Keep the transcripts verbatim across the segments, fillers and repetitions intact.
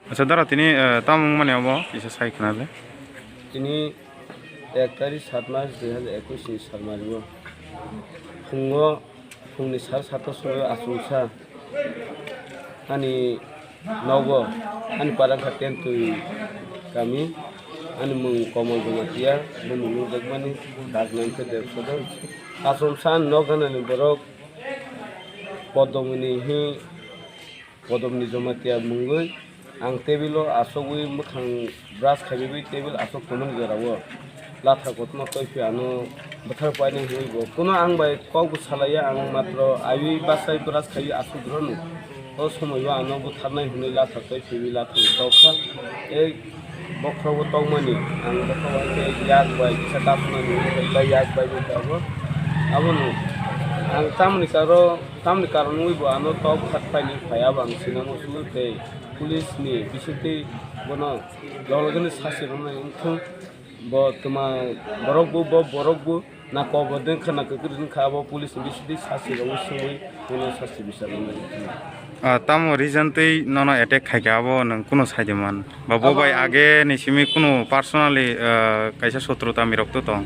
Acha dara tini, eh, tamo wngmani abo kisa sai khna le. Tini ek tarik sat mas dui hazar ekwis ni sal mari o phungo phungni sal sat o somoio achomsa ani nogo ani para wngkha Tentwi kami, ani mung Komol Jamatia, bumung nukjakmani Dagnam khe Debsodor. Achomsa ani nok ganani borok Podomoni hi Podomoni Jamatia mungwi ang table o asogwi mwkhang brush khaiwi table asok tongmani jorao latha kotorma toiphi ano bwthar painai hinwi bo kuno ang bai kok bo salaiya, ang matro aiwi bachai brush khaiwi asok rwno. O somoio ano butharnai hinwi latha toiphiwi latha tokha. Ei bokhorogo tongmani ang bokhorogo hai khe yak bai kisa kaphunani bai yak bai bo abo. Abono ang tamoni karo tamoni karon wngwi bo ano tok khat paini phai abo ang sinamo sugwi tei police ni bisingtwi bono logni sasi rwmani wngthung. Bo twma borok bo, bo borok bo na kobor de wngkha na kwkrwi wngkha, abo police ni bisingtwi sasi rwui sungwi bono sasi bichar rwmani wngthung. Ah, tamo reason twi nono attack khaikha abo nwng kuno saidiman? Ba bo abo bai ang age ni simi kuno personally, ah, kaisa sotruta mirok to tong?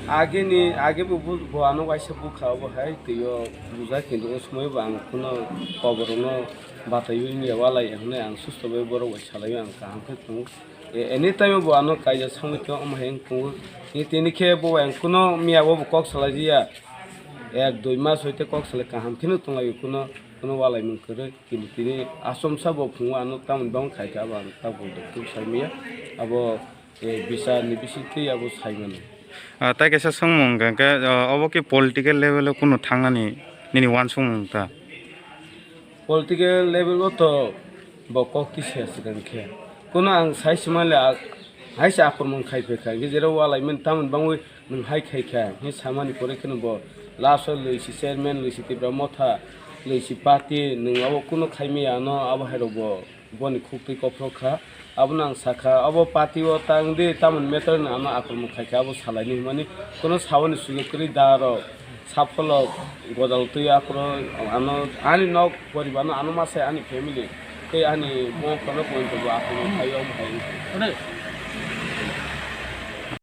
Age ni, age bo, bo, bo ano waisa bukha obo hai twi o bujak, kintu o somoi bo ang kuno koborokno bataiwi wngya walai hwnwi ang susto bai borok bai salaiwi ang kaham khe tongo. E, anytime bo ano kaijak samwi tongo, omo hai wng tongo. Ni tini khe bo ang kuno miya bo kok salai ya. Ek dui mas hoite kok salai kaham kheno tonglaio kuno, kuno walaimung kwrwi. Kintu tini achomsa bo phungo ano tamoni bang khaikha abo ang tabuk doktor saimaya. Abo, e, bichar ni bisingtwi abo saimano. Ah, tai kaisa swngmung hwnkha khe, ah, obo khe political level o kuno thangnani nini uansukmung ta? Political level o to bo kok tisa swkang khe. Kuno ang sai se manle a-, hai se akromon khai phaikha. Hwnkhe jera walaimani tamoni bangwi nwng hai khaikha hwnwi samani pore kheno bo last o lwi si chairman, lwi si Tipra Motha, lwi si party, nwng abo kuno khaimaya ano abo hairok bo boni khuktwi kophro kha. Abono ang sakha, abo party o tang di, tamoni matter no ano akromon khaikha, abo salaini hwnmani kuno saboni sujok kwrwi da rok. Sapholo godal twi aphuru ano ani nok poribar no ano masa ani family tei ani bongkha no point bo aphuru khaio omo hai wngkha.